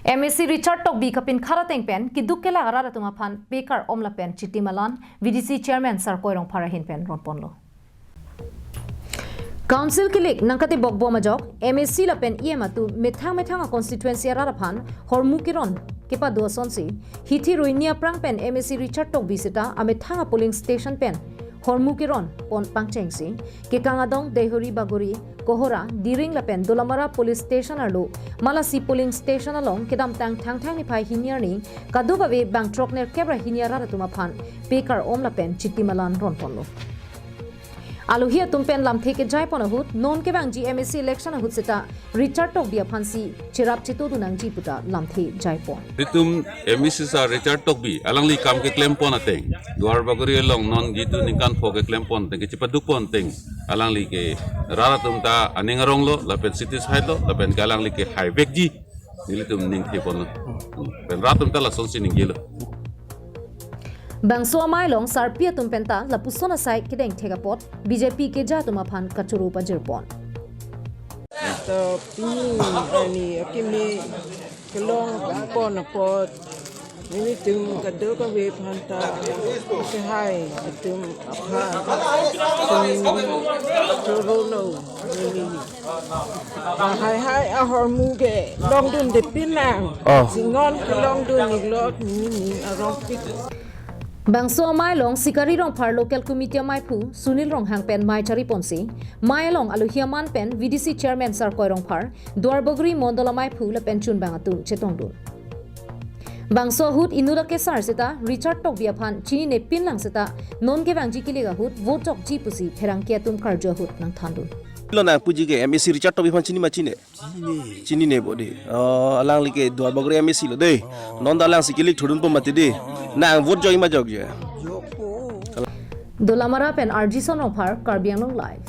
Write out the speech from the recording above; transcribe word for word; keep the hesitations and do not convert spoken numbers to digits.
M A C Richard Tokbi kapinkhat ateng pen keduk kelak arat atum aphan pekar-om lapen chiti malan V D C Chairman Sarkoi Rongphar ahin pen ronponlo. Council kilik nangkatebok bom ajok M A C lapen E M atum methang methang a constituency arat aphan hormu keron kepado asonsi, hithi ruini aphrang pen M A C Richard Tokbi seta amethang a polling station pen hormu keron pon pangchengsi, Kekangadong, Deihori, Bagori, Kohora, Diring lapen Dolamara police station arlo malasi polling station along kedamtang Thangthang niphai hini arni kadokave bang throk nerkep ra hini arat atum aphan pekar-om lapen chiti malan ronponlo. Alohi atum pen lamthe kejaipon ahut non kevangji M A C election ahut seta Richard Tokbi aphansi cherap chetodun nangji puta lamthe jaipon. Itum M A C sar Richard Tokbi alangli kam keklempon ateng, Duar Bagori along non jitu ningkan pho keklempon ateng, kechepadukpon ateng, alangli ke rat atum ta aning aronglo lapen satisfied lo lapen ke alangli ke haivekji nelitum ningtheponlo. Pen rat atum ta lasonsi ningjelo. Bangso amei along sarpi atum penta lapuson asai kedengthek apot B J P keja atum aphan kachoro pajirpon. To pini arni akimi kelongpon apot nelitum kadokave aphanta kehai atum aphan kami chorolo neli. Haihai ahormu ke longdunde pinang. Oh. Singon kelongdun niklok nini arongpik. Bangso amei along Sikari Rongphar Local Committee ameiphu Sunil Ronghang pen mei chariponsi, mei along alohi aman pen V D C Chairman Sarkoi Rongphar, Duar Bagori Mondol ameiphu lapen chunbang atum chetongdun. Bangso ahut inut akesar seta Richard Tokbi aphan chinine pinlang seta non kevangji kilik ahut vote jokji pusi pherangke atum karju ahut nangthandun. Lo nangpuji ke M A C Richard Tokbi aphan chini ma chini? Chinine bo de. Oh, alangli ke Duar Bagori M A C lo de. Non ta alangsi kilik thudunpo mati de. Nang vote jokji ma jokje? Dolamara pen R G Son Rongphar, Karbi Anglong Live.